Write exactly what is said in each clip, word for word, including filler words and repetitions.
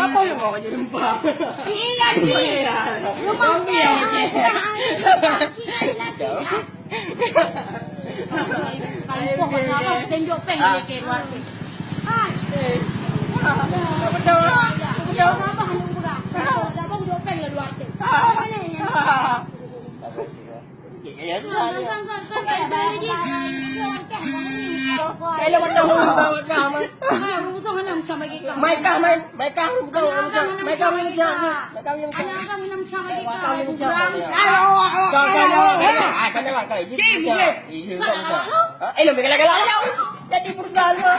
Apa yang mau jadi lupa? Iya, Ji. Iya. Rumah dia. Kalau poh kat abang, tunjuk peng dia ke luar. Hai. Eh. Apa dah? Apa dah? Abang tunjuk peng. Abang tunjuk peng lah luar tu. Apa ni? Maikah, mai, maikah, maikah, maikah. Eh, lo, menggalak-galak. Jadi perusahaan lo.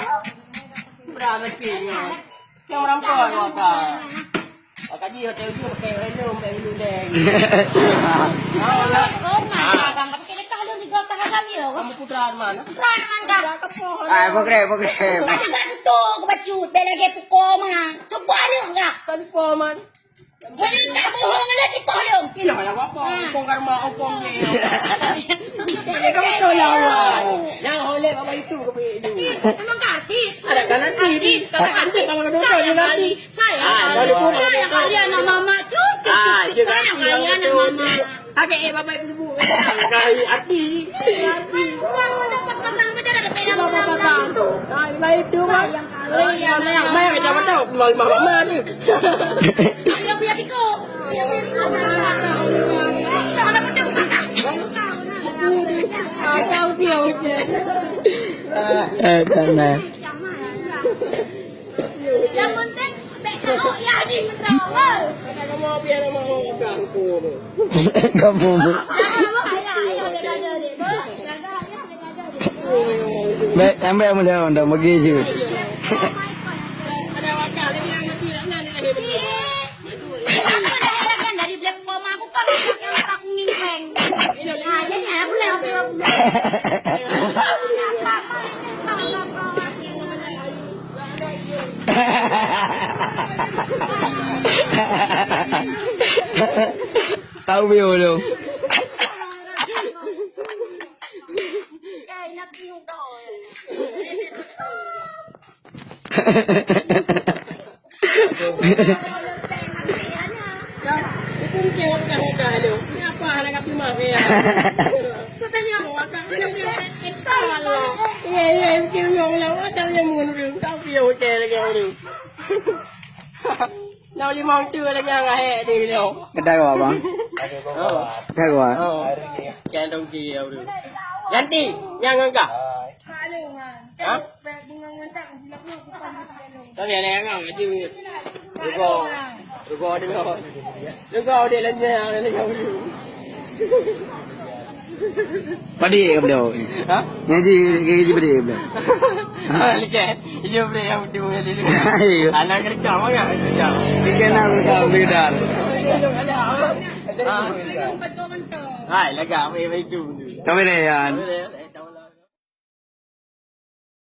Berapa sih? Yang orang tua lo, Kak. Kaji hotel ujung pakai helm, pakai bulu deng. Oh, nah, Kang, tapi kita tahu dia juga tahu kami ya. Kamu putra mana? Putra mana, Kang? Ah, pokre, pokre. Ada gak tutup ke bacut, bela lagi pukul mah. Coba dia kah? Kan pukul man. Boleh tak bohong lagi pukul dia? Ilah, ya apa? Pukul karma, pukul dia. Dia kamu tahu lawan. Yang oleh apa itu? Memang artis. Ada kan artis. Artis, kata artis. Saya kali. Saya kali, saya kali anak mama tu. Ah, saya kali anak mama. Pakai eh bapak ibu. Kali artis. Pulang mendapat pasang beda ada pena pulang tu. Kali itu. Saya kali anak mama. Mai macam mana? Pulang mama ni. Dia punya tiko. Dia punya tiko. Anak muda. Kau dia. Eh, tanah. Yang penting, bek tengok ya di mentawal. Ada kamu biar mau ganggu. Kamu. Ayo, ayo, ayo, ayo, ayo, ayo. Baik, ambil, ambil, ambil, ambil, bagi je. Ada wakil yang mati nak nani lahir. Aku dah heran kan dari Black Cobra, aku kan yang tak ngingpeng. Nah, jadi aku lah, aku lah, aku lah. Tahu bio dong. Ya, itu mungkin waktu-waktu dulu. Ini apa anak kaki mah ya? Saya tanya, makan ini dia. Iya, iya, mungkin yang yang ada yang menurun. Tapi ya hotel lagi orang. Nah, limong tu lagi yang ahek dia tu. Kedai apa, bang? Apa? Kedai apa? Oh. Kan dong dia tu. Ganti, yang angkat. Ha? Tapi ada yang ngau je. Rugo. Rugo dia ngau. Rugo dia lanyah, lanyah dulu. Padé ke beliau? Ha? Ngaji, ngaji padé ke beliau? Ha, lihat. Iya, beliau yang betul, yang dulu. Iya. Anak kerja, apa ya? Kerja. Kerja nak kerja, beli dar. Ha. Hai, lagak, apa yang itu? Kamera, Yan. Kamera, ya.